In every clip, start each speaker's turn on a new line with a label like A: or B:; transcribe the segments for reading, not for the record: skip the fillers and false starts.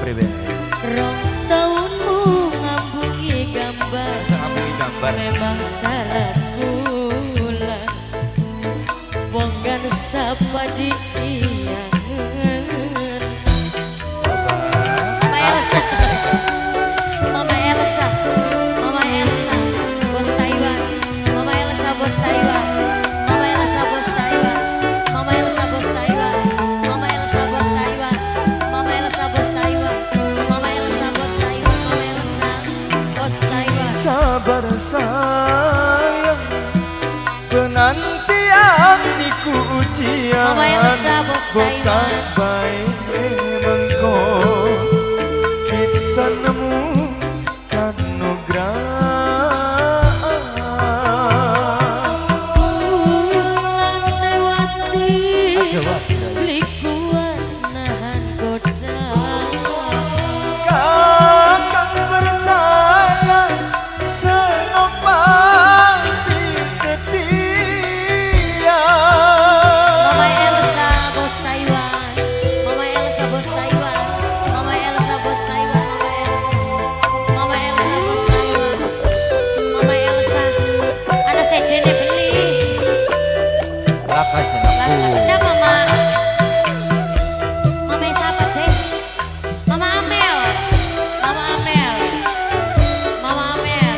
A: Kepriwe?
B: Rong taunmu ngambungi gambar.
A: Aja ngambungi gambar.
B: Memang salah kula. Wong kan sapa diangen. Mama Elsa, Mama Elsa, Mama Elsa, bos Taiwan. Mama Elsa, bos Taiwan. Mama Elsa, bos Taiwan. Mama Elsa, bos Taiwan. Mama Elsa, bos Taiwan. Mama Elsa, bos Taiwan. Mama Elsa, bos Taiwan. Mama Elsa, bos Taiwan.
C: Sabar sayang, penantian iku ujian.
B: Mama Elsa, bos
C: Bukan
B: Taiwan.
C: Bae mengko kita nemu kanugrahan.
B: Bulan lewati.
A: Aja wae.
B: Beli kuat nahan godaan.
C: Kakang percaya Seno pasti setia.
B: Mama Elsa, bos Taiwan. Mama Elsa, bos Taiwan. Mama Elsa, bos Taiwan. Mama Elsa. Mama Elsa, bos Taiwan. Mama Elsa. Ada sejene beli.
A: Laka jenengku.
B: Siapa, Ma? Mama siapa, Cek? Mama Amel. Mama Amel. Mama Amel.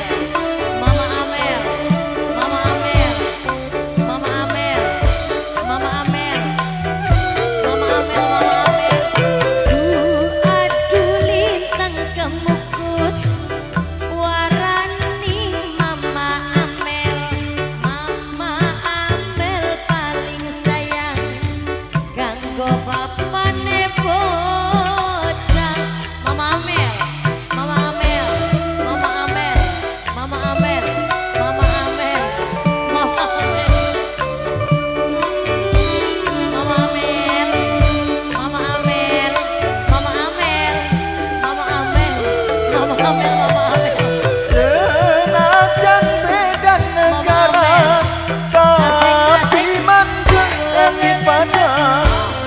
B: Mama Amel. Mama Amel. Mama Amel. Mama Amel. Mama Amel, Mama Amel. Aduh, lintang kemukus warani Mama Amel. Mama Amel paling sayang kanggo bapane bocah. Mama Amel, Mama Amel, Mama Amel, Mama Amel, Mama Amel, Mama Amel. Mama Amel, Mama Amel, Mama Amel, Mama Amel, Mama Amel, Mama Amel.
C: Senajan beda negara, tapi mandeng langit padang.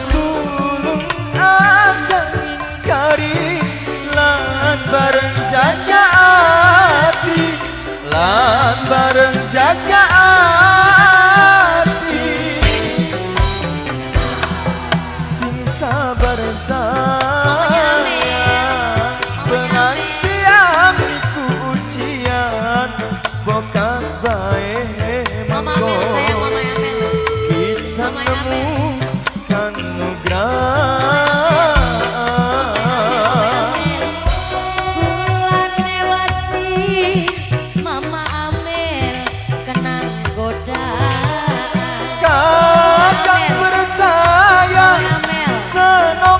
C: Tulung aja ngingkari, lan bareng jaga hati, lan bareng jaga hati. Sing sabar
B: Mamanya Amel.
C: sayang,
B: Mamanya.
C: Penantian iku ujian. Bokat bae
B: Mama Amel sayang, Mama Amel.
C: kita
B: Mama Amel.
C: nemu kanugrahan.
B: Bulan lewati Mama Amel kenang godaan.
C: Kakang percaya
B: Mama Amel.
C: Seno.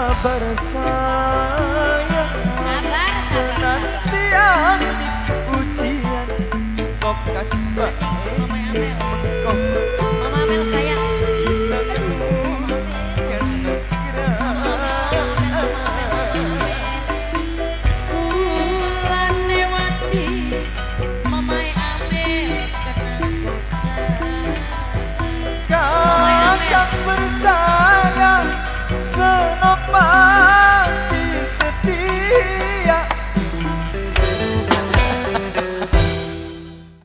C: Sabar sayang.
B: Sabar, sabar, sabar.
C: Penantian ujian. Bokat bae.